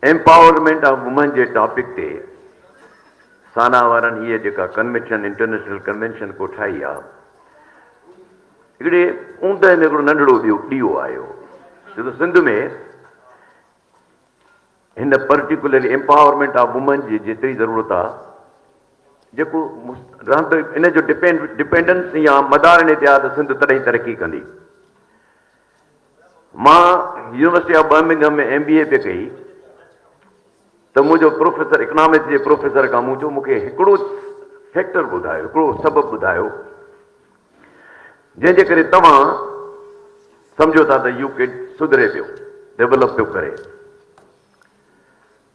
Empowerment of women جي topic تي سانا وارن هيء جيڪا ڪنوينشن انٽرنيشنل ڪنوينشن ڪوٺائي آ، هڪڙي اوندهه ۾ هڪڙو ننڍڙو ڏيئو ڏيئو آيو ڇو ته سنڌ ۾ هن پرٽيڪولرلي ايمپاورمينٽ آف وومن جي جيتري ضرورت آ جيڪو رهندو ان جو ڊپينڊ ڊپينڊنس يا مدار ان تي آ ته سنڌ تڏهن ترقي ڪندي. مان university of Birmingham ۾ M B A پئي ڪئي ته منهنجو پروفيسر اڪنامڪس جي پروفيسر کان مون چيو مون کي هڪڙو فيڪٽر ٻڌايو هڪڙو سبب ٻڌايو جنهن جي ڪري توهان سمجهو ٿا ته يو ڪي سڌري پيو ڊيولپ پيو ڪري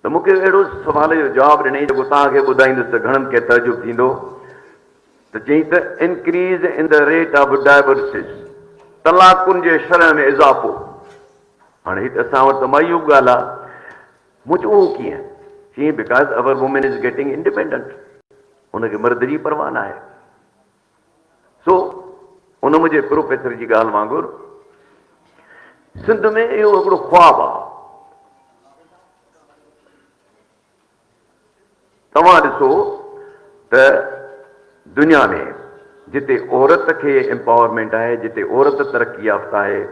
ته مون کي اهڙو سوال جو جواب ڏنائين جيڪو توهان کي ٻڌائيندس ته گهڻن کي تعجب ٿيندو ته چيائين ته increase in the rate of divorces طلاقن جي شرح ۾ اضافو. هاڻي هي ته اسان وٽ ته معيوب ڳالهه آهي. مون چيو اهو ڪيئن؟ چيائين because our women is getting independent ان کي مرد جي پرواهه ناهي. سو ان منهنجي پروفيسر جي ڳالهه وانگر سنڌ ۾ اهو هڪڙو خواب آ. توهان ڏسو ته دنيا ۾ جتي عورت کي امپاورمينٽ آهي، جتي عورت ترقي يافته آهي،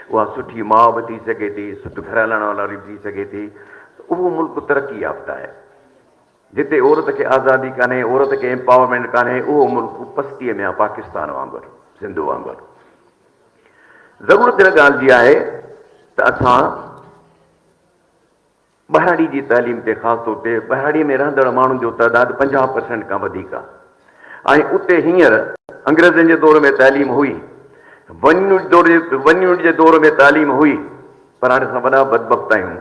اها سٺي ماء به ٿي سگهي ٿي، سٺ گهر هلائڻ واري به ٿي سگهي ٿي، ته اهو ملڪ ترقي يافته آهي. جتي عورت کي آزادي ڪانهي، عورت کي امپاورمينٽ ڪانهي، اهو ملڪ پستيء ۾ آهي، پاڪستان وانگر، سنڌ وانگر. ضرورت ان ڳالهه جي آهي ته اسان ٻهراڙي جي تعليم تي خاص طور تي ٻهراڙي ۾ رهندڙ ماڻهن جو تعداد 50 پرسينٽ کان وڌيڪ آهي ۽ اتي هينئر انگريزن جي دور ۾ تعليم هئي، ون يونٽ دور جي ون يونٽ جي دور ۾ تعليم هئي پر هاڻي اسان وڏا بدبخت آهيون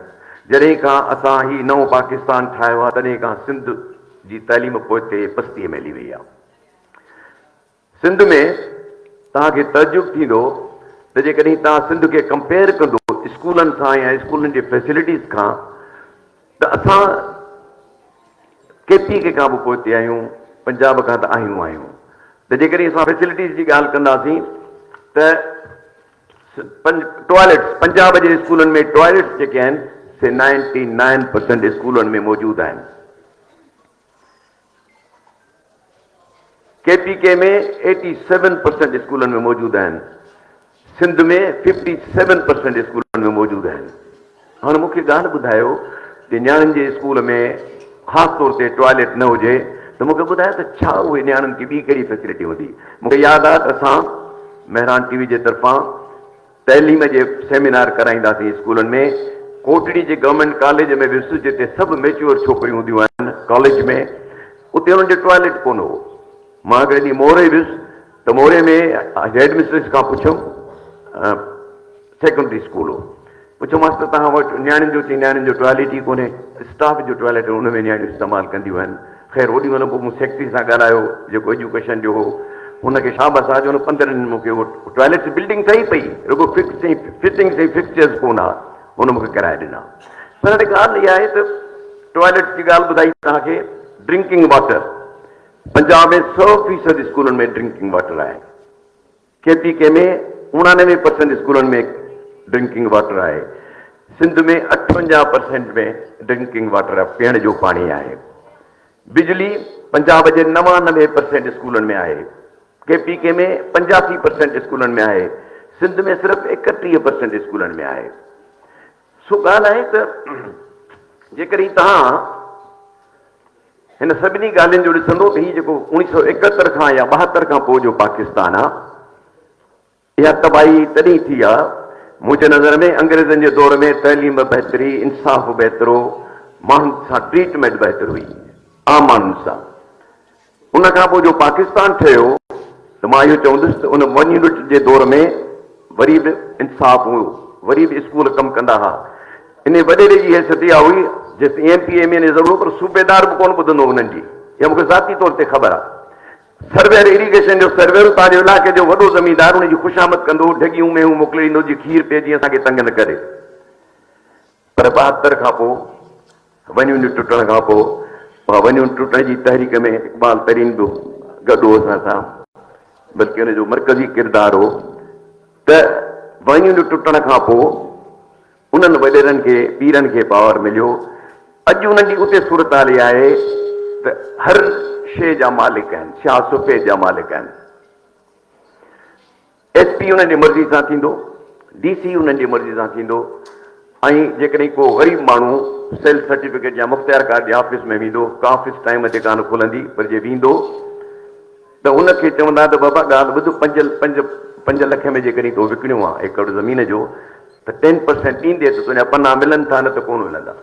جڏهن کان اسان هي نئون پاڪستان ٺاهيو آهي تڏهن کان سنڌ جي تعليم پوئتي پستيء ۾ هلي وئي آهي. سنڌ ۾ توهان کي تعجب ٿيندو ته جيڪڏهن توهان سنڌ کي ڪمپيئر ڪندو اسڪولن سان يا اسڪولن جي فيسلٽيز کان ته اسان ڪي پي ڪي کان به پوئتي آهيون، پنجاب کان ته آهيون آهيون ته جيڪڏهن اسان فيسلٽيز جي ڳالهه ڪنداسين ته ٽوائليٽس پنجاب جي اسڪولن ۾ ٽوائليٽس جيڪي آهن سي نائنٽي نائن پرسنٽ اسڪولن ۾ موجود آهن. ڪي پي ڪي ۾ ايٽي سيون پرسنٽ اسڪولن ۾ موجود آهن، سنڌ ۾ ففٽي سيون پرسنٽ اسڪولن ۾ موجود آهن. هاڻ مون کي ڳالهه ٻڌايو ته نياڻين جي اسڪول ۾ خاص طور تي ٽوائليٽ نه هجي ته مون کي ٻڌايو ته ڇا اهي نياڻين کي ٻي ڪهڙي فيسلٽي هوندي؟ مون کي ياد آهي ته اسان مهراڻ ٽي وي جي طرفان تعليم جي سيمينار ڪرائينداسين اسڪولن ۾ ڪوٽڙي جي گورنمينٽ ڪاليج ۾ ويس جتي سڀ ميچوئر ڇوڪريون هونديون آهن ڪاليج ۾ اتي انهن جو ٽوائليٽ ڪونه هو مان هڪڙي ڏينهن موري ويس ته موري ۾ هيڊ مسٽريس کان پڇيم سيڪنڊري اسڪول هو پڇيومانس ته توهان وٽ نياڻين جو چئي نياڻين جو ٽوائليٽ ئي ڪونهي اسٽاف جو ٽوائليٽ ان ۾ نياڻيون استعمال ڪنديون آهن خير اوڏي مهل پوء مون سيڪريٽري سان ڳالهايو جيڪو ايجوڪيشن جو هو هن کي شابس آ جو هن 15 ڏينهن مون کي اهو ٽوائليٽس بلڊنگ ٺهي پئي رڳو فڪس ۽ فٽنگس ۽ فڪسچرز ڪونه ها هن مون کي ڪرائي ڏنا پر هاڻي ڳالهه اها آهي ته ٽوائليٽس جي ڳالهه ٻڌائي توهان کي ڊرنڪنگ واٽر پنجاب ۾ 100 فيصد اسڪولن ۾ ڊرنڪنگ واٽر آهي ڪي پي ڪي ۾ 89 پرسنٽ اسڪولن ۾ ڊرنڪنگ واٽر آهي، سنڌ ۾ 58 پرسنٽ ۾ ڊرنڪنگ واٽر پيئڻ جو پاڻي آهي، بجلي پنجاب جي 99 پرسنٽ اسڪولن ۾ آهي، ڪي پي ڪي ۾ 85 پرسنٽ اسڪولن ۾ آهي، سنڌ ۾ صرف 31 پرسنٽ اسڪولن ۾ آهي. سو ڳالهه آهي ته جيڪڏهن توهان هن سڀني ڳالهين جو ڏسندو ته هي جيڪو 1971 کان يا 72 کان پوء جو پاڪستان آ، اها تباهي تڏهن ٿي آ، منهنجي نظر ۾ انگريزن جي دور ۾ تعليم بهتري، انصاف بهتر هو، ماڻهن سان ٽريٽمينٽ بهتر هئي، عام ماڻهن سان. ان کان پوء جو پاڪستان ٺهيو ته مان اهو چوندس ته ان ون يونٽ جي دور ۾ وري به انصاف هيو، وري به اسڪول ڪم ڪندا ها. انهي وڏيري جي حيثيت اها هئي، جيستائين ايم پي ايم اين جي ضرورت هو پر صوبيدار به ڪونه ٻڌندو هو انهن جي، اها مون کي ذاتي طور تي خبر آهي. سرويئر اريگيشن جو سرويئر اتان جي علائقي جو وڏو زميندار ان جي خوشامد ڪندو هو، ڍڳيون مينهون موڪلي ڏيندو هو جيئن کير پئي جيئن اسان کي تنگ نه ڪري. پر 72 کان پوء ون يونٽ ٽٽڻ کان پوء اها ون يونٽ ٽٽڻ جي تحريڪ ۾ اقبال ترين به گڏ هو اسان سان بلڪه ان جو مرڪزي ڪردار هو ته ون يونٽ ٽٽڻ کان پوء انهن وڏيرن کي پيرن کي پاور مليو. اڄ انهن جي اتي صورتحال اها آهي ته هر شيء جا مالڪ آهن، سياه سفيد جا مالڪ آهن. ايس پي انهن جي مرضي سان ٿيندو، ڊي سي انهن جي مرضي سان ٿيندو ۽ جيڪڏهن ڪو غريب ماڻهو سيلف سرٽيفڪيٽ يا مختيارڪار جي آفيس ۾ ويندو، ڪا آفيس ٽائيم تي ڪانه کلندي پر جي ويندو ته ان کي چوندا ته بابا ڳالهه ٻڌ پنج پنج پنج لک ۾ جيڪڏهن تو وڪڻيو آ ايڪڙ زمين جو ته ٽين پرسينٽ ڏيندي ته تنهنجا پنا ملن ٿا نه ته ڪونه ملندا.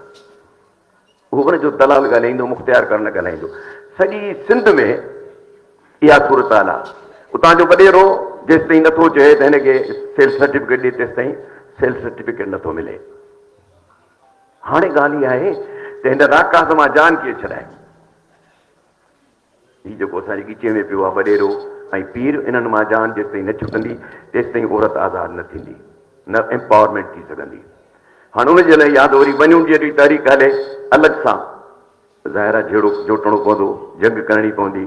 اهو ان جو دلال ڳالهائيندو، مختيارڪار نه ڳالهائيندو. سڄي سنڌ ۾ اها صورتحال آ. اتان جو وڏيرو جيستائين نٿو چئي ته هن کي سيلف سرٽيفڪيٽ ڏي تيستائين سيلف سرٽيفڪيٽ نٿو ملي. هاڻي ڳالهه اها آهي ته هن راڪاس مان جان ڪيئن ڇڏائي؟ هي جيڪو اسان جي ڳچيء ۾ پيو آهي وڏيرو ۽ پير، انهن مان جان جيستائين نه ڇٽندي، تيستائين عورت آزاد نه ٿيندي، نه ايمپاورمينٽ ٿي سگهندي. هاڻ ان جي لاء يا ته وري ون يونٽ جي تحريڪ هلي الڳ سان، ظاهر آهي جهيڙو جوٽڻو پوندو، جنگ ڪرڻي پوندي.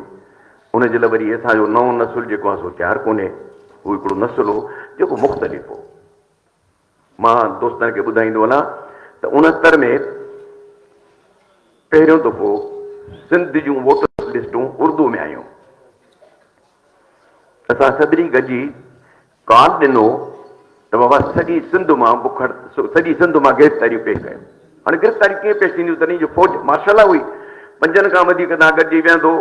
ان جي لاء وري اسان جو نئون نسل جيڪو آهي سو تيار ڪونهي. هو هڪڙو نسل هو جيڪو مختلف هو. مان دوستن کي ٻڌائيندو هلان ته 69 ۾ پهريون دفعو سنڌ جون ووٽرس لسٽون اردو ۾ آيون. اسان سڀني گڏجي ڪال ڏنو ته بابا سڄي سنڌ مان بک سڄي سنڌ مان گرفتاريون پيش ڪيو. هاڻي گرفتاريون ڪيئن پيش ٿينديون تڏهن جو فوج مارشل لا هئي. پنجن کان وڌيڪ توهان گڏجي ويهندو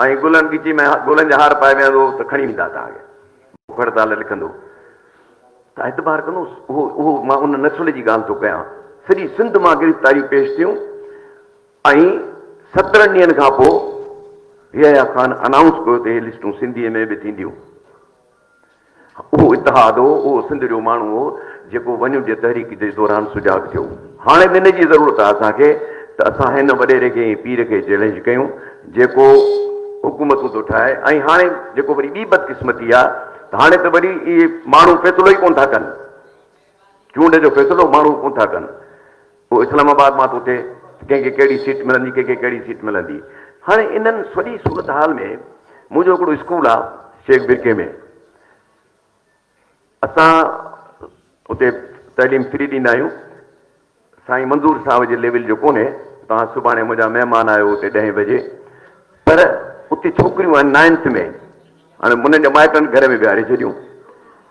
۽ گلن ڳچي ۾ گلن جا هار پائي ويهندو ته کڻي ويندا توهان کي. بک هڙتال لکندو ته اعتبار ڪندو اهو اهو مان ان نسل جي ڳالهه ٿو ڪيان سڄي سنڌ مان گرفتاريون پيش ٿيون ۽ 17 ڏينهن کان پوء يحيٰ خان انائونس ڪيو ته اهي لسٽون سنڌيء ۾ به ٿينديون. اهو اتحاد هو، اهو سنڌ جو ماڻهو هو جيڪو ونيون جي تحريڪ جي دوران سجاڳ ٿيو. هاڻي به ان جي ضرورت آهي اسان کي ته اسان هن وڏيري کي ۽ پير کي چئلينج ڪيون جيڪو حڪومتون ٿو ٺاهي ۽ هاڻي جيڪو وري ٻي بدقسمتي آهي ته هاڻي ته وري اهي ماڻهو فيصلو ئي ڪونه ٿا ڪن. چونڊ جو فيصلو ماڻهو ڪونه ٿا ڪن. اهو اسلام آباد مان ٿو ٿئي ته ڪنهن کي ڪهڙي سيٽ ملندي، ڪنهن کي ڪهڙي سيٽ ملندي. هاڻي انهن سڄي صورتحال ۾ منهنجو هڪڙو اسڪول آهي شيخ برڪي ۾، اسان اتي تعليم فري ڏيندا آهيون. سائين منظور صاحب جي ليول جو ڪونهي، توهان سڀاڻي منهنجا مهمان آهيو اتي ڏهين بجي، پر اتي ڇوڪريون آهن نائنٿ ۾، هاڻي انهن جي مائٽن گهر ۾ ويهاري ڇڏيون،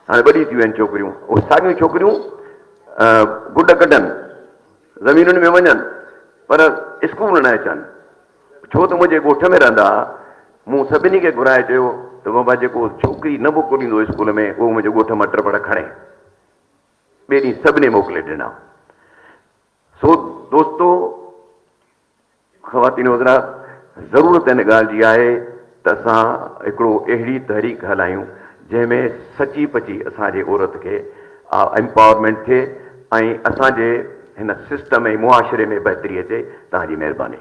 هاڻي وڏيون ٿي ويون آهن ڇوڪريون، اهي ساڳيون ڇوڪريون گڊ ڪڍن، زمينن ۾ وڃن، پر اسڪول نه اچن، ڇو ته منهنجي ڳوٺ ۾ رهندا ها، مون سڀني کي گهرائي چيو ته بابا جيڪو ڇوڪري نه موڪليندو اسڪول ۾ اهو منهنجي ڳوٺ مان ٽپڙ کڻي. ٻئي ڏينهن سڀني موڪلي ڏنا. سو دوستو، خواتين و حضرات، ضرورت ان ڳالهه جي آهي ته اسان هڪڙو اهڙي تحريڪ هلايون جنهن ۾ سچي پچي اسان جي عورت کي امپاورمينٽ ٿئي ۽ اسان جي هن سسٽم ۽ معاشري ۾ بهتري اچي. توهان جي مهرباني.